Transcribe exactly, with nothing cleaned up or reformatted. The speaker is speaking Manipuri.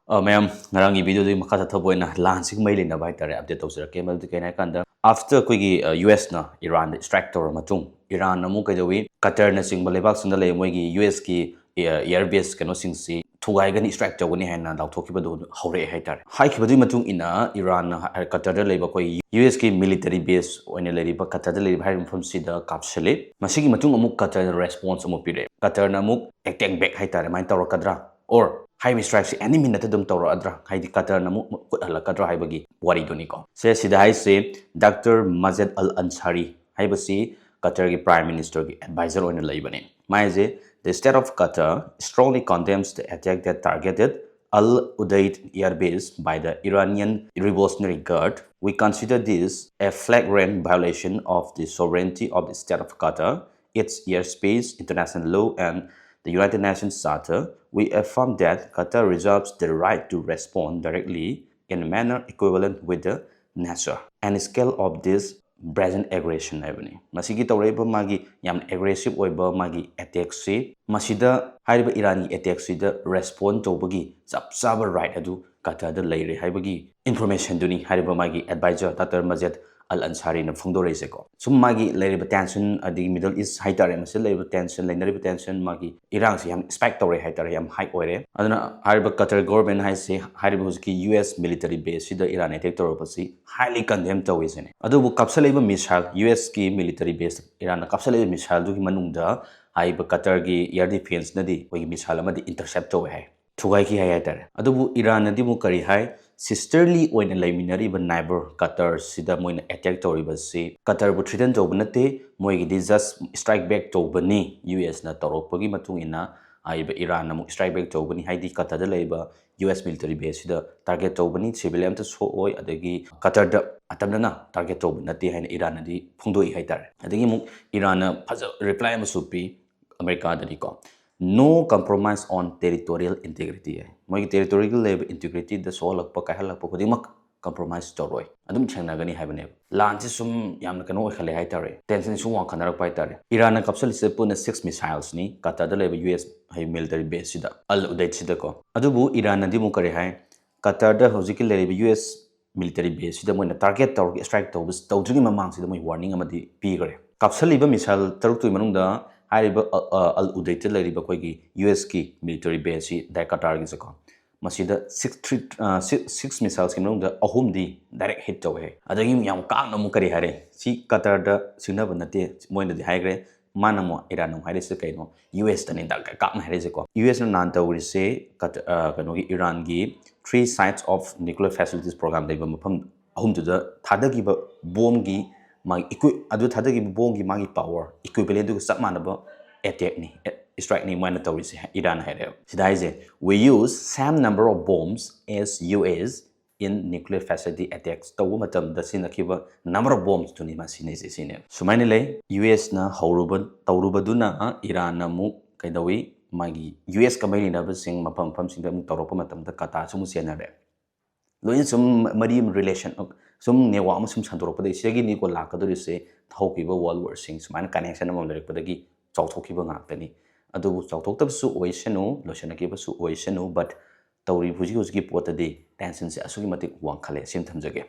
ꯑ, ꯃꯌꯥꯝ, ꯉꯔꯥꯡꯒꯤ videoꯗꯨꯒꯤ ꯃꯈꯥ ꯆꯠꯊꯕ ꯑꯣꯏꯅ ꯂꯥꯟꯁꯤꯒ ꯃꯔꯤ ꯂꯩꯅꯕ ꯍꯥꯏꯇꯥꯔꯦ, update ꯇꯧꯖꯔꯛꯀꯦ꯫ ꯃꯗꯨꯗꯤ ꯀꯩꯅꯣ ꯍꯥꯏꯀꯥꯟꯗ, after ꯑꯩꯈꯣꯏꯒꯤ, ꯑ, USꯅ ꯏꯔꯥꯟꯗ strike ꯇꯧꯔ ꯃꯇꯨꯡ, ꯏꯔꯥꯟꯅ ꯑꯃꯨꯛ ꯀꯩꯗꯧꯏ, ꯀꯇꯔꯅꯆꯤꯡꯕ ꯂꯩꯕꯥꯛꯁꯤꯡꯗ ꯂꯩꯕ ꯃꯣꯏꯒꯤ USꯀꯤ air, air base ꯀꯩꯅꯣꯁꯤꯡꯁꯤ ꯊꯨꯒꯥꯏꯒꯅꯤ, strike ꯇꯧꯒꯅꯤ ꯍꯥꯏꯅ ꯂꯥꯎꯊꯣꯛꯈꯤꯕꯗꯨ ꯍꯧꯔꯛꯑꯦ ꯍꯥꯏꯇꯥꯔꯦ꯫ ꯍꯥꯏꯈꯤꯕꯗꯨꯒꯤ ꯃꯇꯨꯡ ꯏꯟꯅ ꯏꯔꯥꯟꯅ ꯍꯥꯏ-, ꯀꯇꯔꯗ ꯂꯩꯕ ꯑꯩꯈꯣꯏ USꯀꯤ military base ꯑꯣꯏꯅ ꯂꯩꯔꯤꯕ, ꯀꯇꯔꯗ ꯂꯩꯔꯤꯕ ꯍꯥꯏꯔꯤꯕ ꯃꯐꯝꯁꯤꯗ ꯀꯥꯞꯁꯤꯜꯂꯤ꯫ ꯃꯁꯤꯒꯤ ꯃꯇꯨꯡ ꯑꯃꯨꯛ ꯀꯇꯔꯅ response ꯑꯃꯨꯛ ꯄꯤꯔꯛꯑꯦ꯫ ꯀꯇꯔꯅ ꯑꯃꯨꯛ attack back ꯍꯥꯏꯇꯥꯔꯦ, ꯑꯗꯨꯃꯥꯏꯅ ꯇꯧꯔꯛꯀꯗ꯭ꯔꯥ? Or ꯍꯥꯏꯔꯤꯕ strikeꯁꯤ any minute ꯑꯗꯨꯝ ꯇꯧꯔꯛꯑꯗ꯭ꯔꯥ? ꯍꯥꯏꯗꯤ ꯀꯇꯔꯅ ꯑꯃꯨꯛ ꯈꯨꯠ ꯍꯜꯂꯛꯀꯗ꯭ꯔꯥ ꯍꯥꯏꯕꯒꯤ ꯋꯥꯔꯤꯗꯨꯅꯤꯀꯣ꯫ ꯁꯦ, ꯁꯤꯗ ꯍꯥꯏꯁꯦ, Doctor Majed Al Ansari ꯍꯥꯏꯕꯁꯤ ꯀꯇꯔꯒꯤ Prime Ministerꯒꯤ advisor ꯑꯣꯏꯅ ꯂꯩꯕꯅꯤ꯫ ꯃꯥꯏꯁꯦ, "The state of Qatar strongly condemns the attack that targeted Al Udeid Air Base by the Iranian Revolutionary Guard. We consider this a flagrant violation of the sovereignty of the state of Qatar, its airspace, international law, and the United Nations Charter. We affirm that Qatar reserves the right to respond directly in a manner equivalent with the nature and scale of this brazen aggression" ꯍꯥꯏꯕꯅꯤ꯫ ꯃꯁꯤꯒꯤ ꯇꯧꯔꯛꯏꯕ ꯃꯥꯒꯤ ꯌꯥꯝ aggressive ꯑꯣꯏꯕ ꯃꯥꯒꯤ attackꯁꯤ, ꯃꯁꯤꯗ ꯍꯥꯏꯔꯤꯕ ꯏꯔꯥꯟꯒꯤ attackꯁꯤꯗ respond ꯇꯧꯕꯒꯤ ꯆꯞ ꯆꯥꯕ right ꯑꯗꯨ ꯀꯇꯔꯗ ꯂꯩꯔꯦ ꯍꯥꯏꯕꯒꯤ informationꯗꯨꯅꯤ ꯍꯥꯏꯔꯤꯕ ꯃꯥꯒꯤ advisor Doctor Majed Al Ansariꯅ ꯐꯣꯡꯗꯣꯔꯛꯏꯁꯦꯀꯣ꯫ ꯁꯨꯝ ꯃꯥꯒꯤ ꯂꯩꯔꯤꯕ tension, ꯑꯗꯒꯤ Middle East ꯍꯥꯏꯇꯥꯔꯦ, ꯃꯁꯤꯗ ꯂꯩꯔꯤꯕ tension, ꯂꯩꯅꯔꯤꯕ tension, ꯃꯥꯒꯤ ꯏꯔꯥꯡꯁꯤ ꯌꯥꯝ spike ꯇꯧꯔꯦ ꯍꯥꯏꯇꯥꯔꯦ, ꯌꯥꯝ high ꯑꯣꯏꯔꯦ꯫ ꯑꯗꯨꯅ ꯍꯥꯏꯔꯤꯕ ꯀꯇꯔ government ꯍꯥꯏꯁꯦ, ꯍꯥꯏꯔꯤꯕ ꯍꯧꯖꯤꯛꯀꯤ US military baseꯁꯤꯗ ꯏꯔꯥꯟ attack ꯇꯧꯔꯛꯄꯁꯤ highly condemn ꯇꯧꯏ ꯁꯤꯅꯤ꯫ ꯑꯗꯨꯕꯨ ꯀꯥꯞꯁꯤꯜꯂꯛꯏꯕ missile, USꯀꯤ military baseꯇ ꯏꯔꯥꯟꯅ ꯀꯥꯞꯁꯤꯜꯂꯛꯏꯕ missileꯗꯨꯒꯤ ꯃꯅꯨꯡꯗ ꯍꯥꯏꯔꯤꯕ ꯀꯇꯔꯒꯤ air defenceꯅꯗꯤ ꯑꯩꯈꯣꯏꯒꯤ missile ꯑꯃꯗꯤ intercept ꯇꯧꯋꯦ ꯍꯥꯏ, ꯊꯨꯒꯥꯏꯈꯤ ꯍꯥꯏ ꯍꯥꯏꯇꯥꯔꯦ꯫ ꯑꯗꯨꯕꯨ ꯏꯔꯥꯟꯅꯗꯤ ꯑꯃꯨꯛ ꯀꯔꯤ ꯍꯥꯏ? Sisterly ꯑꯣꯏꯅ ꯂꯩꯃꯤꯟꯅꯔꯤꯕ neighbor ꯀꯇꯔꯁꯤꯗ ꯃꯣꯏꯅ attack ꯇꯧꯔꯤꯕꯁꯤ ꯀꯇꯔꯕꯨ threaten ꯇꯧꯕ ꯅꯠꯇꯦ, ꯃꯣꯏꯒꯤꯗꯤ just strike back ꯇꯧꯕꯅꯤ꯫ USꯅ ꯇꯧꯔꯛꯄꯒꯤ ꯃꯇꯨꯡ ꯏꯟꯅ ꯍꯥꯏꯔꯤꯕ ꯏꯔꯥꯟꯅ ꯑꯃꯨꯛ strike back ꯇꯧꯕꯅꯤ, ꯍꯥꯏꯗꯤ ꯀꯇꯔꯗ ꯂꯩꯔꯤꯕ US military baseꯁꯤꯗ target ꯇꯧꯕꯅꯤ, civilian ꯑꯝꯇ ꯁꯣꯛꯑꯣꯏ, ꯑꯗꯒꯤ ꯀꯇꯔꯗ ꯑꯇꯝꯅꯅ target ꯇꯧꯕ ꯅꯠꯇꯦ ꯍꯥꯏꯅ ꯏꯔꯥꯟꯅꯗꯤ ꯐꯣꯡꯗꯣꯛꯏ ꯍꯥꯏꯇꯥꯔꯦ꯫ ꯑꯗꯒꯤ ꯑꯃꯨꯛ ꯏꯔꯥꯟꯅ ꯐꯖ reply ꯑꯃꯁꯨ ꯄꯤ ꯑꯃꯦꯔꯤꯀꯥꯗꯗꯤꯀꯣ, "No compromise on territorial integrity" ꯍꯥꯏ꯫ ꯃꯣꯏꯒꯤ territorialꯒꯤ ꯂꯩꯕ integrityꯗ ꯁꯣꯛꯍꯜꯂꯛꯄ, ꯀꯥꯏꯍꯜꯂꯛꯄ ꯈꯨꯗꯤꯡꯃꯛ ꯀꯝꯄ꯭ꯔꯣꯃꯥꯏꯁ ꯇꯧꯔꯣꯏ, ꯑꯗꯨꯝ ꯊꯦꯡꯅꯒꯅꯤ ꯍꯥꯏꯕꯅꯦꯕ꯫ ꯂꯥꯟꯁꯤ ꯁꯨꯝ ꯌꯥꯝꯅ ꯀꯩꯅꯣ ꯑꯣꯏꯈꯠꯂꯦ ꯍꯥꯏꯇꯥꯔꯦ, ꯇꯦꯟꯁꯟ ꯁꯨꯝ ꯋꯥꯡꯈꯠꯅꯔꯛꯄ ꯍꯥꯏꯇꯥꯔꯦ꯫ ꯏꯔꯥꯟꯅ ꯀꯥꯞꯁꯤꯜꯂꯤꯁꯦ ꯄꯨꯟꯅ ꯁꯤꯛꯁ ꯃꯤꯁꯥꯏꯜꯁꯅꯤ ꯀꯇꯔꯗ ꯂꯩꯕ ꯌꯨ ꯑꯦꯁ ꯍꯥꯏ ꯃꯤꯂꯤꯇꯔꯤ ꯕꯦꯁꯁꯤꯗ, ꯑꯜ ꯎꯗꯩꯠꯁꯤꯗꯀꯣ꯫ ꯑꯗꯨꯕꯨ ꯏꯔꯥꯟꯅꯗꯤ ꯑꯃꯨꯛ ꯀꯔꯤ ꯍꯥꯏ? ꯀꯇꯔꯗ ꯍꯧꯖꯤꯛꯀꯤ ꯂꯩꯔꯤꯕ ꯌꯨ ꯑꯦꯁ ꯃꯤꯂꯤꯇꯔꯤ ꯕꯦꯁꯁꯤꯗ ꯃꯣꯏꯅ ꯇꯥꯔꯒꯦꯠ ꯇꯧꯔꯒ ꯁ꯭ꯇ꯭ꯔꯥꯏꯛ ꯇꯧꯕ ꯇꯧꯗ꯭ꯔꯤꯉꯩ ꯃꯃꯥꯡꯁꯤꯗ ꯃꯣꯏ ꯋꯥꯔꯅꯤꯡ ꯑꯃꯗꯤ ꯄꯤꯈ꯭ꯔꯦ꯫ ꯀꯥꯞꯁꯤꯜꯂꯤꯕ ꯃꯤꯁꯥꯏꯜ ꯇꯔꯨꯛꯇꯨꯒꯤ ꯃꯅꯨꯡꯗ ꯍꯥꯏꯔꯤꯕ, ꯑ, ꯑ, ꯑꯜ ꯎꯗꯩꯠꯇ ꯂꯩꯔꯤꯕ ꯑꯩꯈꯣꯏꯒꯤ ꯌꯨ ꯑꯦꯁꯀꯤ ꯃꯤꯂꯤꯇꯔꯤ ꯕꯦꯁꯁꯤ ꯗꯥꯏ ꯀꯇꯥꯔꯒꯤꯁꯦꯀꯣ, ꯃꯁꯤꯗ ꯁꯤꯛꯁ ꯊ꯭ꯔꯤ, ꯑ, ꯁꯤ-, ꯁꯤꯛꯁ ꯃꯤꯁꯥꯏꯜꯁꯀꯤ ꯃꯅꯨꯡꯗ ꯑꯍꯨꯝꯗꯤ ꯗꯥꯏꯔꯦꯛ ꯍꯤꯠ ꯇꯧꯋꯦ꯫ ꯑꯗꯒꯤ ꯌꯥꯝ ꯀꯥꯞꯅ ꯑꯃꯨꯛ ꯀꯔꯤ ꯍꯥꯏꯔꯦ? ꯁꯤ ꯀꯇꯔꯗ ꯁꯤꯡꯅꯕ ꯅꯠꯇꯦ, ꯃꯣꯏꯅꯗꯤ ꯍꯥꯏꯈ꯭ꯔꯦ꯫ ꯃꯥꯅ ꯑꯃꯨꯛ, ꯏꯔꯥꯟꯅ ꯑꯃꯨꯛ ꯍꯥꯏꯔꯤꯁꯦ ꯀꯩꯅꯣ? ꯌꯨ ꯑꯦꯁꯇꯅꯤ ꯗꯥꯏꯔꯦꯛ ꯀꯥꯞꯅ ꯍꯥꯏꯔꯤꯁꯦꯀꯣ꯫ ꯌꯨ ꯑꯦꯁꯅ ꯅꯍꯥꯟ ꯇꯧꯔꯤꯁꯦ ꯀꯇ-, ꯑ, ꯀꯩꯅꯣꯒꯤ, ꯏꯔꯥꯟꯒꯤ three sites of nuclear facilities program ꯂꯩꯕ ꯃꯐꯝ ꯑꯍꯨꯝꯗꯨꯗ ꯊꯥꯗꯈꯤꯕ ꯕꯣꯝꯒꯤ ꯃꯥꯒꯤ equi-, ꯑꯗꯨ ꯊꯥꯗꯈꯤꯕ ꯕꯣꯝꯒꯤ ꯃꯥꯒꯤ ꯄꯥꯋꯔ ꯏꯀ꯭ꯋꯤꯚꯦꯂꯦꯟꯗꯨꯒ ꯆꯞ ꯃꯥꯟꯅꯕ ꯑꯦꯇꯦꯛꯅꯤ, ꯁ꯭ꯇ꯭ꯔꯥꯏꯛꯅꯤ ꯃꯣꯏꯅ ꯇꯧꯔꯤꯁꯦ, ꯏꯔꯥꯟ ꯍꯥꯏꯔꯛꯑꯦꯕ꯫ ꯁꯤꯗ ꯍꯥꯏꯁꯦ, "We use same number of bombs as U S in nuclear facility attacks" ꯇꯧꯕ ꯃꯇꯝꯗ ꯁꯤꯖꯤꯟꯅꯈꯤꯕ number of bombs ꯇꯨꯅꯤ ꯃꯥ ꯁꯤꯖꯤꯟꯅꯩꯁꯦ, ꯁꯤꯅꯦꯕ꯫ ꯁꯨꯃꯥꯏꯅ ꯂꯩ, ꯌꯨ ꯑꯦꯁꯅ ꯍꯧꯔꯨꯕ, ꯇꯧꯔꯨꯕꯗꯨꯅ ꯏꯔꯥꯟꯅ ꯑꯃꯨꯛ ꯀꯩꯗꯧꯏ? ꯃꯥꯒꯤ ꯌꯨ ꯑꯦꯁꯀ ꯃꯔꯤ ꯂꯩꯅꯕꯁꯤꯡ ꯃꯐꯝ ꯃꯐꯝꯁꯤꯡꯗ ꯑꯃꯨꯛ ꯇꯧꯔꯛꯄ ꯃꯇꯝꯗ ꯀꯇꯥꯔꯁꯨ ꯑꯃꯨꯛ ꯆꯦꯟꯅꯔꯦ꯫ ꯂꯣꯏꯅ ꯁꯨꯝ ꯃꯔꯤ ꯑꯃ, relation, ꯁꯨꯝ network ꯑꯃ ꯁꯨꯝ ꯁꯟꯗꯣꯔꯛꯄꯗꯒꯤ ꯁꯤꯗꯒꯤꯅꯤꯀꯣ ꯂꯥꯛꯀꯗꯧꯔꯤꯁꯦ ꯍꯧꯈꯤꯕ world war ꯁꯤꯡ ꯁꯨꯃꯥꯏꯅ connection ꯑꯃ ꯂꯩꯔꯛꯄꯗꯒꯤ ꯆꯥꯎꯊꯣꯛꯈꯤꯕ ꯉꯥꯛꯇꯅꯤ꯫ ꯑꯗꯨꯕꯨ ꯆꯥꯎꯊꯣꯛꯇꯕꯁꯨ ꯑꯣꯏꯁꯅꯨ, ꯂꯣꯏꯁꯤꯟꯅꯈꯤꯕꯁꯨ ꯑꯣꯏꯁꯅꯨ, but ꯇꯧꯔꯤꯕ ꯍꯧꯖꯤꯛ ꯍꯧꯖꯤꯛꯀꯤ ꯄꯣꯠꯇꯗꯤ tension ꯁꯦ ꯑꯁꯨꯛꯀꯤ ꯃꯇꯤꯛ ꯋꯥꯡꯈꯠꯂꯦ, ꯁꯤꯃ ꯊꯝꯖꯒꯦ꯫